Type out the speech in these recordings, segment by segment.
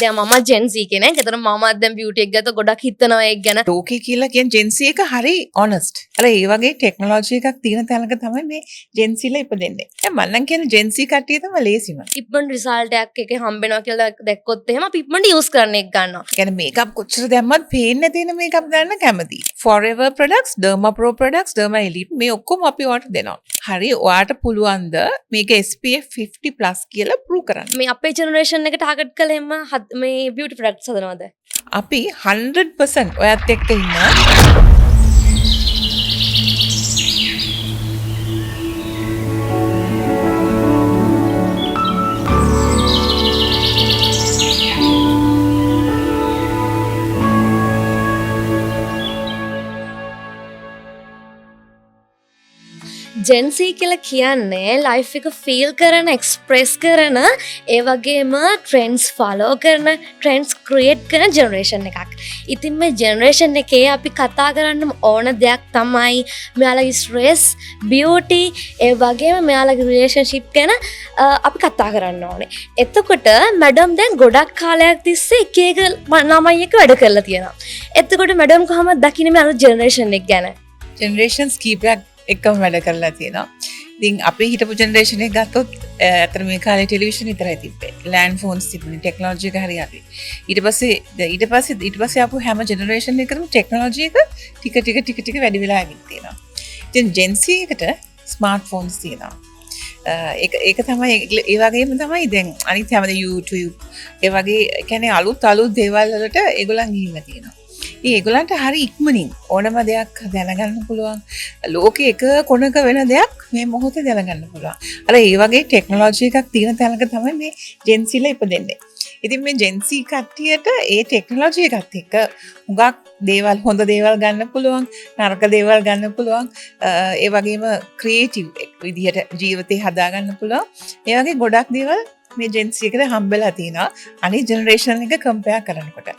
දැන් මම Gen Z කෙනෙක්. ඒතර මමත් දැන් බියුටි එක ගත්තොත් ගොඩක් හිතනවා ඒක ගැන. ලෝකේ කියලා කියන Gen Z එක හරි ඔනස්ට්. අර ඒ වගේ ටෙක්නොලොජි එකක් තියෙන තැනක තමයි මේ Gen Z ලා ඉපදෙන්නේ. දැන් මං නම් කියන්නේ Gen Z කට්ටිය තමයි ලේසිම. ඉක්මනට රිසල්ට් එකක් එකේ හම්බෙනවා කියලා දැක්කොත් එහෙම අපි ඉක්මනට යූස් කරන්න එක ගන්නවා. ඒ කියන්නේ මේකප් කොච්චර දැම්මත් පේන්නේ නැති වෙන මේකප් දාන්න කැමතියි. Forever products, Derma Pro products, Derma Elite මේ ඔක්කොම අපි ඔයාට දෙනවා. හරි ඔයාට පුළුවන් ද මේක SPF 50+ කියලා ප්‍රූව් කරන්න. මේ අපේ ජෙනරේෂන් එක ටාගට් කළා එහෙම මේ බියුටි ප්‍රොඩක්ට්ස් හදනවද? අපි 100% ඔයත් එක්ක ඉන්නවා. Gen Z කියලා කියන්නේ ලයිෆ් එක ෆීල් කරන, එක්ස්ප්‍රෙස් කරන, ඒ වගේම ට්‍රෙන්ඩ්ස් ෆලෝ කරන, ට්‍රෙන්ඩ්ස් ක්‍රියේට් කරන ජෙනරේෂන් එකක්. ඉතින් මේ ජෙනරේෂන් එකේ අපි කතා කරන්න ඕන දෙයක් තමයි මෙයාලගේ ස්ට්‍රෙස්, බියුටි, ඒ වගේම මෙයාලගේ රිලේෂන්ෂිප් ගැන අපි කතා කරන්න ඕනේ. එතකොට මැඩම් දැන් ගොඩක් කාලයක් තිස්සේ එක එක ළමයි එක්ක වැඩ කරලා තියෙනවා. එතකොට මැඩම් කොහොමද දකින්නේ මේ අලුත් ජෙනරේෂන් එක ගැන? ජෙනරේෂන්ස් කීපයක් එක්කම වැඩ කරලා තියෙනවා. ඉතින් අපි හිටපු ජෙනරේෂන් එක ගත්තොත් ඇත්තට මේ කාලේ ටෙලිවිෂන් විතරයි තිබ්බේ. ලෑන්ඩ් ෆෝන්ස් තිබුණේ. ටෙක්නොලොජි එක හරි අඩුයි. ඊට පස්සේ ආපු හැම ජෙනරේෂන් එකකම ටෙක්නොලොජි එක ටික ටික ටික ටික වැඩි වෙලා ඇවිත් තියෙනවා. ඉතින් ජෙන් සී එකට ස්මාර්ට් ෆෝන්ස් තියෙනවා. ඒක ඒක තමයි ඒ වගේම තමයි දැන් අනිත් හැම YouTube ඒ වගේ ඒ කියන්නේ අලුත් අලුත් දේවල් වලට ඒගොල්ලන් ගිහිල්ලා තියෙනවා. ඉතින් ඒගොල්ලන්ට හරි ඉක්මනින් ඕනම දෙයක් දැනගන්න පුළුවන්. ලෝකෙ එක කොනක වෙන දෙයක් මේ මොහොතේ දැනගන්න පුළුවන්. අර ඒ වගේ ටෙක්නොලොජි එකක් තියෙන තැනක තමයි මේ ජෙන් සී ලා ඉපදෙන්නේ. ඉතින් මේ ජෙන් සී කට්ටියට ඒ ටෙක්නොලොජි එකත් එක්ක හුඟක් දේවල්, හොඳ දේවල් ගන්න පුළුවන්, නරක දේවල් ගන්න පුළුවන්, ඒ වගේම ක්‍රියේටිව් විදිහට ජීවිතේ හදාගන්න පුළුවන්. ඒ වගේ ගොඩක් දේවල් මේ ජෙන් සී එකට හම්බෙලා තියෙනවා අනිත් ජෙනරේෂන් එක කම්පෙයාර් කරනකොට.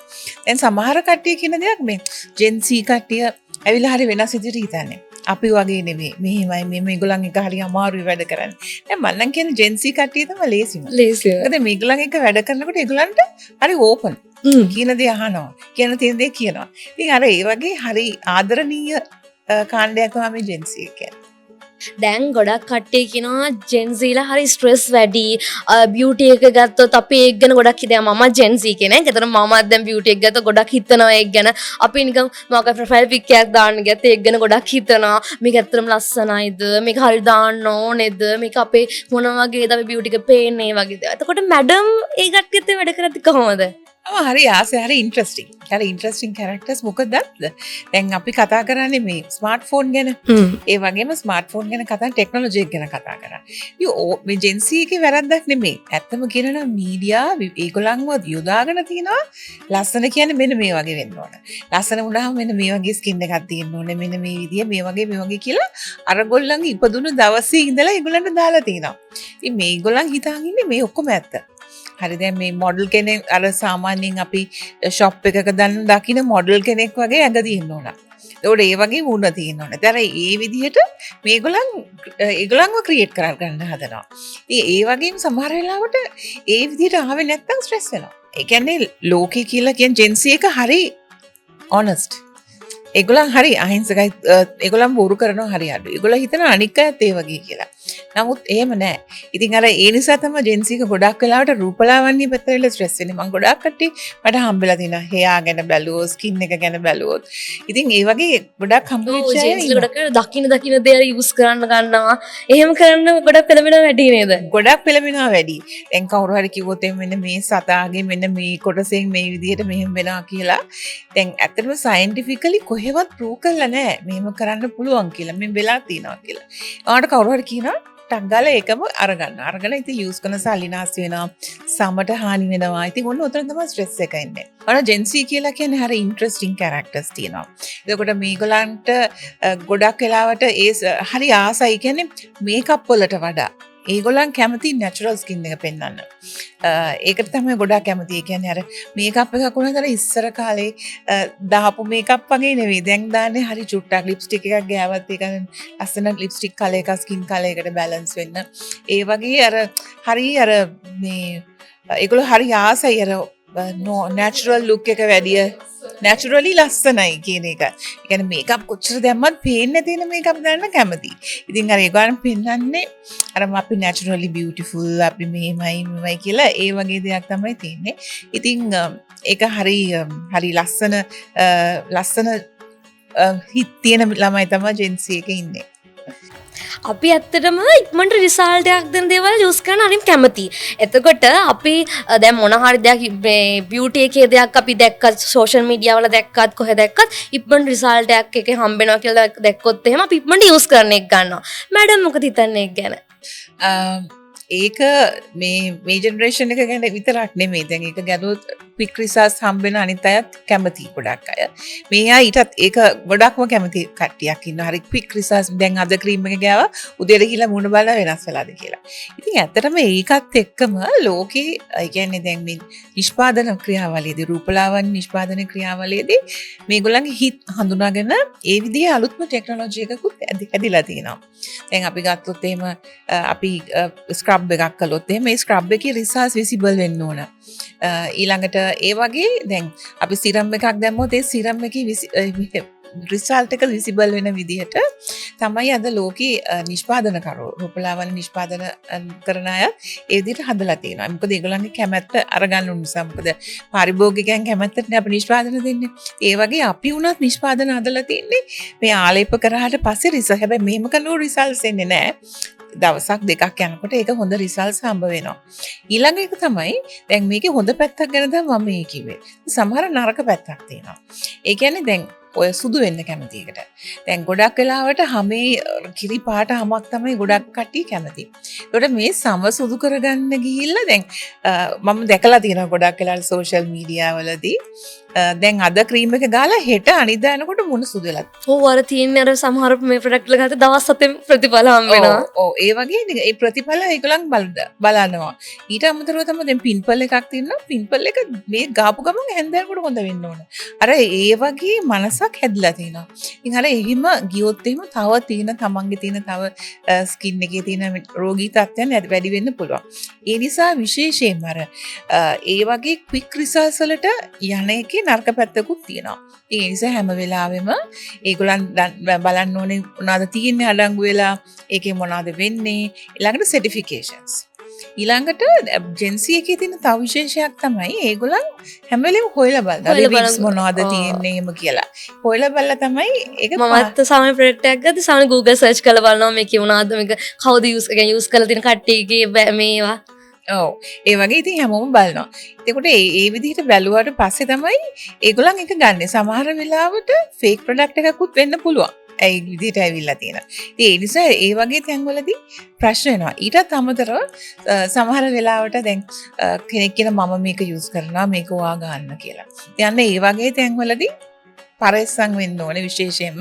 දැන් සමහර කට්ටිය කියන දෙයක් මේ ජෙන් සී කට්ටිය ඇවිල්ලා හරි වෙනස් විදිහට හිතන්නේ. අපි වගේ නෙමෙයි. මෙහෙමයි මෙහෙම ඒගොල්ලන් එක හරි අමාරුයි වැඩ කරන්න. දැන් මං නම් කියන්නේ ජෙන් සී කට්ටිය තමයි ලේසිම. ලේසිම. මොකද මේගොල්ලන් එක්ක වැඩ කරනකොට ඒගොල්ලන්ට හරි ඕපන්. කියන දේ අහනවා. කියන තියෙන දේ කියනවා. ඉතින් අර ඒ වගේ හරි ආදරණීය කාණ්ඩයක් තමයි මේ ජෙන් සී කියන්නේ. දැන් ගොඩක් කට්ටිය කියනවා ජෙන් සීලා හරි ස්ට්‍රෙස් වැඩි. බියුටි එක ගත්තොත් අපි ඒක ගැන ගොඩක් හිතනවා. මම ජෙන් සී කෙනෙක්. ඒතර මමත් දැන් බියුටි එක ගත්තොත් ගොඩක් හිතනවා ඒක ගැන. අපි නිකන් මොකක් ප්‍රොෆයිල් පික් එකක් දාන්න ගියත් ඒක ගැන ගොඩක් හිතනවා. මේක ඇත්තටම ලස්සනයිද? මේක හරි දාන්න ඕනේද? මේක අපේ මොන වගේද අපේ බියුටි එක පේන්නේ වගේද? එතකොට මැඩම් ඒ කට්ටියත් එක්ක වැඩ කරද්දි කොහොමද? ඔව්, හරි ආසයි, හරි ඉන්ට්‍රෙස්ටිං. හරි ඉන්ට්‍රෙස්ටිං කැරක්ටර්ස්. මොකද දැන් අපි කතා කරන්නේ මේ ස්මාර්ට් ෆෝන් ගැන. ඒ වගේම ස්මාර්ට් ෆෝන් ගැන කතා, ටෙක්නොලොජි එක ගැන කතා කරා. ඉතින් මේ ජෙන් සී එකේ වැරද්දක් නෙමෙයි. ඇත්තම කියනවා නම් මීඩියා ඒගොල්ලන්ව යොදාගෙන තිනවා ලස්සන කියන්නේ මෙන්න මේ වගේ වෙන්න ඕන. ලස්සන වුණාම මෙන්න මේ වගේ ස්කින් එකක් තියෙන්න ඕනේ. මෙන්න මේ විදිය මේ වගේ මේ වගේ කියලා අර ගොල්ලන් ඉපදුණු දවසේ ඉඳලා ඒගොල්ලන්ට දාලා තිනවා. ඉතින් මේගොල්ලන් හිතාන් ඉන්නේ මේ ඔක්කොම ඇත්ත. හරි, දැන් මේ මොඩල් කෙනෙක් අර සාමාන්‍යයෙන් අපි ෂොප් එකක දන්න දකින මොඩල් කෙනෙක් වගේ ඇඟ තියෙන්න ඕන. ඒකට ඒ වගේ මූණ තියෙන්න ඕන. දැන් ඒ විදිහට මේගොල්ලන් ඒගොල්ලන්ව ක්‍රියේට් කරගන්න හදනවා. ඉතින් ඒ වගේම සමහර වෙලාවට ඒ විදිහට ආවේ නැත්තම් ස්ට්‍රෙස් වෙනවා. ඒ කියන්නේ ලෝකේ කියලා කියන ජෙන් සී එක හරි ඔනස්ට්. ඒගොල්ලන් හරි අහිංසකයි. ඒගොල්ලන් බොරු කරනවා හරි අඩුයි. ඒගොල්ලෝ හිතන අනික් අයත් ඒ වගේ කියලා. නමුත් එහෙම නෑ. ඉතින් අර ඒ නිසා තමයි ජෙන් සී එක ගොඩක් වෙලාවට රූපලාවන්‍ය පැත්තට වෙලා ස්ට්‍රෙස් වෙන්නේ. මං ගොඩාක් කට්ටිය මට හම්බෙලා තියෙනවා. හෙයා ගැන බැලුවොත්, ස්කින් එක ගැන බැලුවොත්. ඉතින් ඒ වගේ ගොඩක් හම්බ වෙච්ච අය ජෙන් සී ඉන්නවා. ගොඩක් දකින්න දකින්න දේ අර යූස් කරන්න ගන්නවා. එහෙම කරන්න ගොඩක් පෙළඹෙනවා වැඩි නේද? ගොඩක් පෙළඹෙනවා වැඩි. දැන් කවුරු හරි කිව්වොත් එහෙම මෙන්න මේ සතාගේ මෙන්න මේ කොටසෙන් මේ විදිහට මෙහෙම වෙනවා කියලා. දැන් ඇත්තටම සයන්ටිෆිකලි කොහෙවත් ප්‍රූව් කරලා නෑ මෙහෙම කරන්න පුළුවන් කියලා, මෙහෙම වෙලා තියෙනවා කියලා. ඔයාලට කවුරු හරි කියනවා ටක් ගාලා ඒකම අරගන්න. අරගෙන ඉතින් යූස් කරන සල්ලි නාස්ති වෙනවා, සමට හානි වෙනවා. ඉතින් ඔන්න ඔතන තමයි ස්ට්‍රෙස් එක එන්නේ. ඔන්න ජෙන් සී කියලා කියන්නේ හරි ඉන්ට්‍රෙස්ටිං කැරක්ටර්ස් තියෙනවා. එතකොට මේගොල්ලන්ට ගොඩක් වෙලාවට ඒ හරි ආසයි. කියන්නේ මේකප් වලට වඩා ඒගොල්ලන් කැමති නැචරල් ස්කින් එක පෙන්වන්න. ඒකට තමයි ගොඩාක් කැමති. ඒ කියන්නේ අර මේකප් එකක් වුණත් අර ඉස්සර කාලේ දාපු මේකප් වගේ නෙවෙයි. දැන් දාන්නේ හරි චුට්ටක් ලිප්ස්ටික් එකක් ගෑවත් ඒක ලස්සන ලිප්ස්ටික් කලර් එකක් ස්කින් කලර් එකට බැලන්ස් වෙන්න. ඒ වගේ අර හරි අර මේ ඒගොල්ලෝ හරි ආසයි අර නැචරල් ලුක් එක වැඩිය නැචරලි ලස්සනයි කියන එක. ඒ කියන්නේ මේකප් කොච්චර දැම්මත් පේන්නේ තියෙන මේකප් දාන්න කැමති. ඉතින් අර ඒගොල්ලන් පෙන්වන්නේ අර අපි නැචරලි බියුටිෆුල්, අපි මෙහෙමයි මෙහෙමයි කියලා ඒ වගේ දෙයක් තමයි තියෙන්නේ. ඉතින් ඒක හරි හරි ලස්සන ලස්සන හිත් තියෙන ළමයි තමයි ජෙන්සි එකේ ඉන්නේ. අපි ඇත්තටම ඉක්මනට රිසල්ට් එකක් දෙන දේවල් යූස් කරන්න හරිම කැමතියි. එතකොට අපි දැන් මොන හරි දෙයක් මේ බියුටි එකේ දෙයක් අපි දැක්කත්, සෝෂල් මීඩියා වල දැක්කත්, කොහෙ දැක්කත් ඉක්මනට රිසල්ට් එකක් එකේ හම්බ වෙනවා කියලා දැක්කොත් එහෙම අපි ඉක්මනට යූස් කරන එක ගන්නවා. මැඩම් මොකද හිතන්නේ ඒක ගැන? ඒක මේ මේ ජෙනරේෂන් එක ගැන විතරක් නෙමෙයි. දැන් ඒක ගැනුත් ක්වික් රිසල්ට්ස් හම්බ වෙන අනිත් අයත් කැමති ගොඩක් අය. මේ අය ඊටත් ඒක ගොඩක්ම කැමති කට්ටියක් ඉන්නවා. හරි ක්වික් රිසල්ට්ස්, දැන් අද ක්‍රීම් එක ගෑවා උදේට ගිහලා මූණ බලලා වෙනස් වෙලාද කියලා. ඉතින් ඇත්තටම ඒකත් එක්කම ලෝකේ, ඒ කියන්නේ දැන් මේ නිෂ්පාදන ක්‍රියාවලියේදී, රූපලාවන්‍ය නිෂ්පාදන ක්‍රියාවලියේදී මේගොල්ලන්ගේ හිත් හඳුනාගෙන ඒ විදිහේ අලුත්ම ටෙක්නොලොජි එකකුත් හැදිලා තියෙනවා. දැන් අපි ගත්තොත් එහෙම අපි ස්ක්‍රබ් එකක් කළොත් එහෙම ඒ ස්ක්‍රබ් එකේ රිසල්ට්ස් විසිබල් වෙන්න ඕන. ඊළඟට ඒ වගේ දැන් අපි සිරම් එකක් දැම්මොත් ඒ සිරම් එකේ රිසල්ට් එක විසිබල් වෙන විදිහට තමයි අද ලෝකේ නිෂ්පාදනකරු, රූපලාවන්‍ය නිෂ්පාදන කරන අය ඒ විදිහට හදලා තියෙනවා. මොකද ඒගොල්ලන්ගේ කැමැත්ත අරගන්න ඕන නිසා. මොකද පාරිභෝගිකයන් කැමැත්තටනේ අපි නිෂ්පාදන දෙන්නේ. ඒ වගේ අපි වුණත් නිෂ්පාදන හදලා තින්නේ මේ ආලේප කරාට පස්සේ රිසල්ට්. හැබැයි මෙහෙම කරනකොට රිසල්ට්ස් එන්නේ නෑ. දවසක් දෙකක් යනකොට ඒක හොඳ රිසල්ට්ස් හම්බ වෙනවා. ඊළඟ එක තමයි දැන් මේකේ හොඳ පැත්තක් ගැන තමයි මම මේ කිව්වේ. සමහර නරක පැත්තක් තියෙනවා. ඒ කියන්නේ දැන් ඔය සුදු වෙන්න කැමති එකට. දැන් ගොඩක් වෙලාවට හැමේ කිරි පාට හමක් තමයි ගොඩක් කට්ටිය කැමති. ඒකට මේ සම සුදු කරගන්න ගිහිල්ලා දැන් මම දැකලා තියෙනවා ගොඩක් වෙලාවට සෝෂල් මීඩියා වලදී දැන් අද ක්‍රීම් එක ගාලා හෙට අනිද්දා යනකොට මුණ සුදු වෙලා. ඔව්, අර තියෙන්නේ අර සමහර මේ ප්‍රොඩක්ට් වල ගත්ත දවස් 7 ප්‍රතිඵල හම්බ වෙනවා. ඔව්, ඒ වගේ ඒ ප්‍රතිඵල ඒගොල්ලන් බලනවා. ඊට අමතරව තමයි දැන් පිම්පල් එකක් තියෙනවා. පිම්පල් එක මේ ගාපු ගමන් හැන්දෑවකට හොඳ වෙන්න ඕන. අර ඒ වගේ මනසක් හැදිලා තියෙනවා. ඉතින් අර එහෙම ගියොත් එහෙම තව තියෙන තමන්ගේ තියෙන තව ස්කින් එකේ තියෙන රෝගී තත්ත්වයන් වැඩි වෙන්න පුළුවන්. ඒ නිසා විශේෂයෙන්ම අර ඒ වගේ ක්වික් රිසල්ට්ස් වලට යන එකේ නරක පැත්තකුත් තියෙනවා. ඒ නිසා හැම වෙලාවෙම ඒගොල්ලන් බලන්න ඕනේ මොනවද තියෙන්නේ අඩංගු වෙලා, ඒකේ මොනවද වෙන්නේ, ඊළඟට සර්ටිෆිකේෂන්ස්. ඊළඟට ජෙන්සි එකේ තියෙන තව විශේෂයක් තමයි ඒගොල්ලන් හැම වෙලේම හොයලා බලනවා. රිවිව්ස් මොනවද තියෙන්නේ එහෙම කියලා. හොයලා බලලා තමයි ඒක. මමත් සාමාන්‍ය ප්‍රොඩක්ට් එකක් ගත්තී සාමාන්‍ය Google search කරලා බලනවා මේකේ මොනවද, මේක කවුද යූස්, ඒ කියන්නේ යූස් කරලා තියෙන කට්ටියගේ මේවා. ඔව්, ඒ වගේ ඉතින් හැමෝම බලනවා. එතකොට ඒ ඒ විදිහට බැලුවාට පස්සේ තමයි ඒගොල්ලන් එක ගන්නෙ. සමහර වෙලාවට ෆේක් ප්‍රොඩක්ට් එකකුත් වෙන්න පුළුවන්. ඒ විදිහට ඇවිල්ලා තියෙනවා. ඉතින් ඒ නිසා ඒ වගේ තැන්වලදී ප්‍රශ්න එනවා. ඊටත් අමතරව සමහර වෙලාවට දැන් කෙනෙක් කියන මම මේක යූස් කරනවා, මේක ඔයා ගන්න කියලා. ඉතින් අන්න ඒ වගේ තැන්වලදී පරෙස්සම් වෙන්න ඕනේ. විශේෂයෙන්ම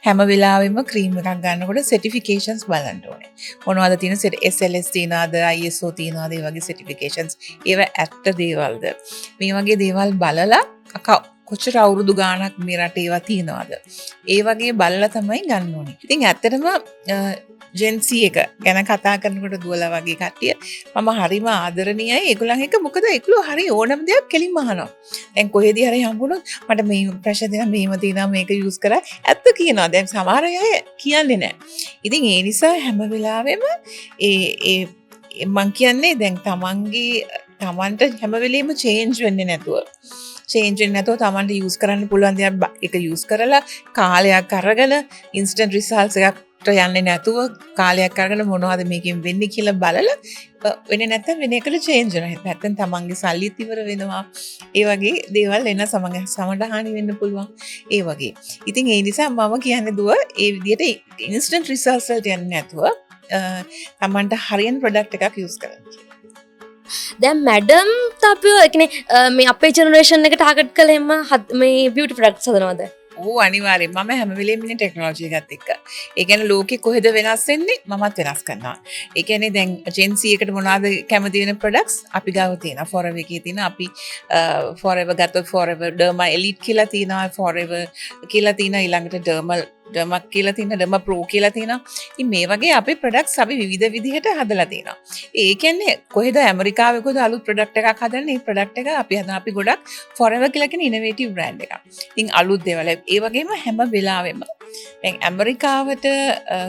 හැම වෙලාවෙම ක්‍රීම් එකක් ගන්නකොට සර්ටිෆිකේෂන්ස් බලන්න ඕනේ. මොනවද තියෙන SLS තියනවාද, ISO තියනවාද, ඒ වගේ සර්ටිෆිකේෂන්ස්, ඒව ඇත්ත දේවල්ද, මේ වගේ දේවල් බලලා කොච්චර අවුරුදු ගාණක් මේ රටේ ඒවා තියනවාද, ඒ වගේ බලලා තමයි ගන්න ඕනේ. ඉතින් ඇත්තටම ජෙන්සි එක ගැන කතා කරනකොට දුවලා වගේ කට්ටිය මම හරිම ආදරණීයයි ඒගොල්ලන් එක්ක. මොකද ඒගොල්ලෝ හරි ඕනම දෙයක් කෙලින්ම අහනවා. දැන් කොහෙදී හරි හම්බුනොත් මට මේ ප්‍රශ්න තියෙනවා, මෙහෙම තියෙනවා, මේක යූස් කරා ඇත්ත කියනවා. දැන් සමහර අය කියන්නේ නැහැ. ඉතින් ඒ නිසා හැම වෙලාවෙම ඒ ඒ මං කියන්නේ දැන් තමන්ට හැම වෙලෙම චේන්ජ් වෙන්නේ නැතුව, චේන්ජ් වෙන්නේ නැතුව තමන්ට යූස් කරන්න පුළුවන් දේක් එක යූස් කරලා කාලයක් අරගෙන ඉන්ස්ටන්ට් රිසල්ට්ස් එකක් යන්නේ නැතුව කාලයක් අරගෙන මොනවද මේකෙන් වෙන්නේ කියලා බලලා වෙන්නේ නැත්නම් වෙන එකට චේන්ජ් වෙනවා. නැත්නම් තමන්ගේ සල්ලිත් ඉවර වෙනවා. ඒ වගේ දේවල් එන සමග සමට හානි වෙන්න පුළුවන්. ඒ වගේ. ඉතින් ඒ නිසා මම කියන්නේ දුව ඒ විදිහට ඉන්ස්ටන්ට් රිසල්ට්ස් වලට යන්නේ නැතුව තමන්ට හරියන ප්‍රොඩක්ට් එකක් යූස් කරන්න කියලා. දැන් මැඩම් අපිව ඒ කියන්නේ මේ අපේ ජෙනරේෂන් එක ටාගට් කළා එහෙම මේ බියුටි ප්‍රොඩක්ට්ස් හදනවද? ඔව්, අනිවාර්යෙන්. මම හැම වෙලේම ඉන්නේ ටෙක්නොලොජි එකත් එක්ක. ඒ කියන්නේ ලෝකෙ කොහෙද වෙනස් වෙන්නේ මමත් වෙනස් කරනවා. ඒ කියන්නේ දැන් ජෙන් සී එකට මොනවද කැමති වෙන ප්‍රොඩක්ට්ස් අපි ගාව තියෙනවා. Forever එකේ තියෙන අපි Forever ගත්තොත් Forever Derma Elite කියලා තියෙනවා. Forever කියලා තියෙනවා. ඊළඟට Dermal ඩර්මා කියලා තියෙනවා, ඩර්මා ප්‍රෝ කියලා තියෙනවා. ඉතින් මේ වගේ අපේ ප්‍රොඩක්ට්ස් අපි විවිධ විදිහට හදලා තියෙනවා. ඒ කියන්නේ කොහෙද ඇමරිකාවේ කොහෙද අලුත් ප්‍රොඩක්ට් එකක් හදන්නේ? මේ ප්‍රොඩක්ට් එක අපි හදන අපි ගොඩක් ෆොරෙවර් කියලා කියන ඉනෝවේටිව් බ්‍රෑන්ඩ් එකක්. ඉතින් අලුත් දේවල් ඒ වගේම හැම වෙලාවෙම දැන් ඇමරිකාවට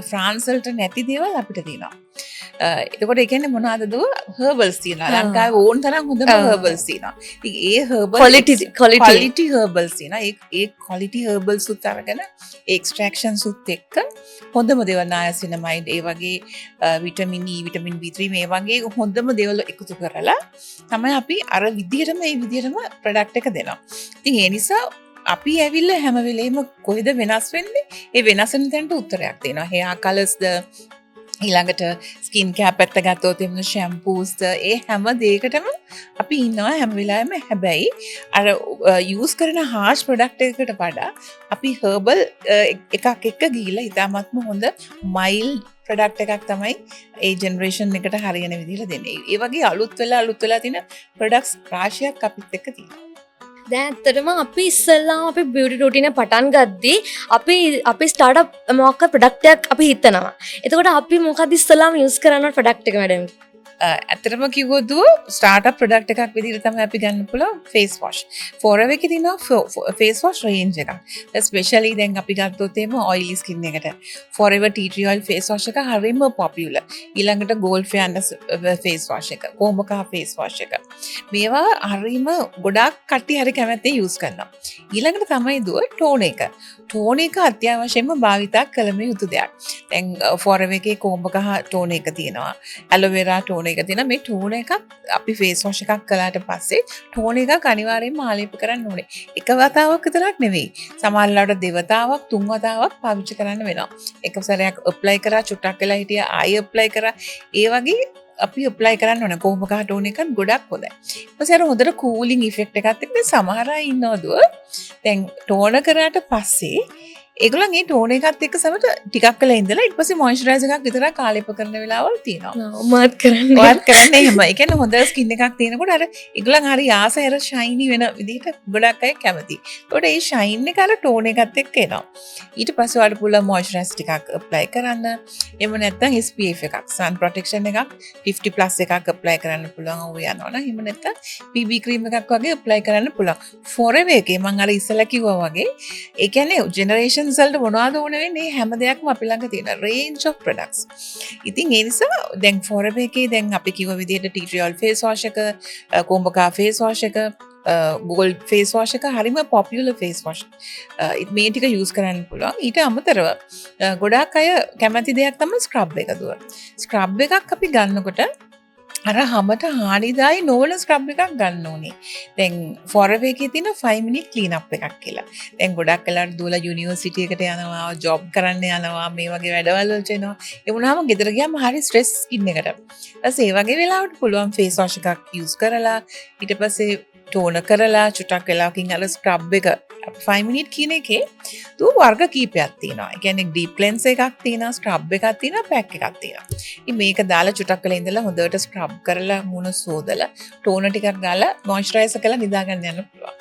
ෆ්‍රාන්ස් වලට නැති දේවල් අපිට තියෙනවා. එතකොට ඒ කියන්නේ මොනවාද දුව? හර්බල්ස් තියෙනවා. ලංකාවේ ඕන තරම් හොඳම හර්බල්ස් තියෙනවා. ඉතින් ඒ හර්බල් ක්වොලිටි හර්බල්ස් තියෙනවා. ඒ ඒ ක්වොලිටි හර්බල්ස් උත් අරගෙන ඒ එක්ස්ට්‍රැක්ෂන්ස් උත් එක්ක හොඳම දේවල් නයසිනමයිඩ් ඒ වගේ විටමින් E, vitamin B3 මේ වගේ හොඳම දේවල් එකතු කරලා තමයි අපි අර විදිහටම ඒ විදිහටම ප්‍රොඩක්ට් එක දෙනවා. ඉතින් ඒ නිසා අපි ඇවිල්ලා හැම වෙලේම කොහෙද වෙනස් වෙන්නේ? ඒ වෙනස් වෙන තැනට උත්තරයක් තියෙනවා. හෙයා කලර්ස්ද, ඊළඟට ස්කින් කෙයාර් පැත්ත ගත්තොත් එහෙම ෂැම්පූස්ද, ඒ හැම දෙයකටම අපි ඉන්නවා හැම වෙලාවෙම. හැබැයි අර යූස් කරන හාෂ් ප්‍රොඩක්ට් එකකට වඩා අපි හර්බල් එකක් එක්ක ගිහිල්ලා ඉතාමත්ම හොඳ මයිල්ඩ් ප්‍රොඩක්ට් එකක් තමයි ඒ ජෙනරේෂන් එකට හරියන විදිහට දෙන්නේ. ඒ වගේ අලුත් වෙලා තියෙන ප්‍රොඩක්ට්ස් රාශියක් අපිත් එක්ක තියෙනවා. දැන් ඇත්තටම අපි ඉස්සෙල්ලාම අපි බියුටි රූටින් එක පටන් ගද්දි අපි අපි ස්ටාර්ට්අප් මොකක් ප්‍රොඩක්ට් එකක් අපි හිතනවා. එතකොට අපි මොකක්ද ඉස්සෙල්ලාම යූස් කරන්න ප්‍රොඩක්ට් එක මැඩම්? ඇත්තටම කිව්වොත් දුව, ස්ටාර්ට්අප් ප්‍රොඩක්ට් එකක් විදිහට තමයි අපි ගන්න පුළුවන් ෆේස් වොෂ්. ෆොරෙවර් එකේ තියෙනවා ෆේස් වොෂ් රේන්ජ් එකක්. ස්පෙෂලි දැන් අපි ගත්තොත් එහෙම ඔයිලි ස්කින් එකට forever tea tree oil face wash එක හරිම පොපියුලර්. ඊළඟට ගෝල්ඩ් ෆියන්ඩස් ෆේස් වොෂ් එක, කෝමකා ෆේස් වොෂ් එක. මේවා හරිම ගොඩාක් කට්ටිය හරි කැමැත්තෙන් යූස් කරනවා. ඊළඟට තමයි දුව ටෝනර් එක. ටෝනර් එක අත්‍යවශ්‍යයෙන්ම භාවිතා කළම යුතු දෙයක්. දැන් ෆොරෙවර් එකේ කෝඹකහ ටෝනර් එක තියෙනවා. ඇලෝවෙරා ටෝනර් එක තියෙනවා. මේ ටෝනර් එකක් අපි ෆේස් වොෂ් එකක් කළාට පස්සේ ටෝනර් එකක් අනිවාර්යයෙන්ම ආලේප කරන්න ඕනේ. එක වතාවක් විතරක් නෙවෙයි. සමහර වෙලාවට දෙවතාවක් තුන් වතාවක් පාවිච්චි කරන්න වෙනවා. එක සැරයක් ඇප්ලයි කරා, චුට්ටක් වෙලා හිටියා, ආයෙ ඇප්ලයි කරා. ඒ වගේ අපි ඇප්ලයි කරන්න ඕනේ. කොහොම කහ ටෝනර් එකත් ගොඩක් හොඳයි. ඊට පස්සේ අර හොඳට කූලින් ඉෆෙක්ට් එකත් එක්ක දැන් සමහර අය ඉන්නවා දුව. දැන් ටෝනර් කරාට පස්සේ ඒගොල්ලන් ඒ ටෝනර් එකත් එක්ක සමට ටිකක් වෙලා ඉඳලා ඊට පස්සේ මොයිස්චරයිසර් එකක් විතරක් ආලේප කරන වෙලාවල් තියෙනවා. මාත් කරන්නේ. ඔයත් කරන්නේ එහෙම. ඒ කියන්නේ හොඳ ස්කින් එකක් තියෙනකොට අර ඒගොල්ලන් හරි ආස අර ෂයිනි වෙන විදිහට ගොඩක් අය කැමතියි. ඒකට ඒ ෂයින් එක අර ටෝනර් එකත් එක්ක එනවා. ඊට පස්සේ ඔයාලට පුළුවන් මොයිස්චරයිසර් ටිකක් ඇප්ලයි කරන්න. එහෙම නැත්නම් SPF එකක්, සන් ප්‍රොටෙක්ෂන් එකක් 50 ප්ලස් එකක් ඇප්ලයි කරන්න පුළුවන් ඔය යනවා නම්. එහෙම නැත්නම් BB cream එකක් වගේ ඇප්ලයි කරන්න පුළුවන්. ෆොරෙවර් එකේ මං අර ඉස්සෙල්ලා කිව්වා වගේ ඒ කියන්නේ ජෙනරේෂන්ස් වලට මොනවද ඕන වෙන්නේ මේ හැම දෙයක්ම අපි ළඟ තියෙන රේන්ජ් ඔෆ් ප්‍රොඩක්ට්ස්. ඉතින් ඒ නිසා දැන් ෆොරෙවර් එකේ දැන් අපි කිව්ව විදිහට tea tree oil face wash එක, කෝඹකා ෆේස් වොෂ් එක, ගෝල්ඩ් ෆේස් වොෂ් එක හරිම පොපියුලර් ෆේස් වොෂ්. මේ ටික යූස් කරන්න පුළුවන්. ඊට අමතරව ගොඩාක් අය කැමති දෙයක් තමයි ස්ක්‍රබ් එක දුව. ස්ක්‍රබ් එකක් අපි ගන්නකොට අර හමට හානිදායි නොවන ස්ක්‍රබ් එකක් ගන්න ඕනේ. දැන් ෆොරෙවර් එකේ තියෙන 5 minute clean up එකක් කියලා. දැන් ගොඩක් වෙලාවට දුවලා යුනිවර්සිටි එකට යනවා, ජොබ් කරන්න යනවා, මේ වගේ වැඩවල් වලට එනවා. ඒ වුණාම ගෙදර ගියාම හරි ස්ට්‍රෙස් ස්කින් එකට. ඊට පස්සේ ඒ වගේ වෙලාවට පුළුවන් ෆේස් වොෂ් එකක් යූස් කරලා ඊට පස්සේ ටෝනර් කරලා චුට්ටක් වෙලාවකින් අර ස්ක්‍රබ් එක 5 minute කියන එකේ දුව වර්ග කීපයක් තියෙනවා. ඒ කියන්නේ ඩීප් ක්ලෙන්සර් එකක් තියෙනවා, ස්ක්‍රබ් එකක් තියෙනවා, පැක් එකක් තියෙනවා. ඉතින් මේක දාලා චුට්ටක් වෙලා ඉඳලා හොඳට ස්ක්‍රබ් කරලා මූණ සෝදලා ටෝනර් ටිකක් ගාලා මොයිස්චරයිසර් කරලා නිදා ගන්න යන්න පුළුවන්.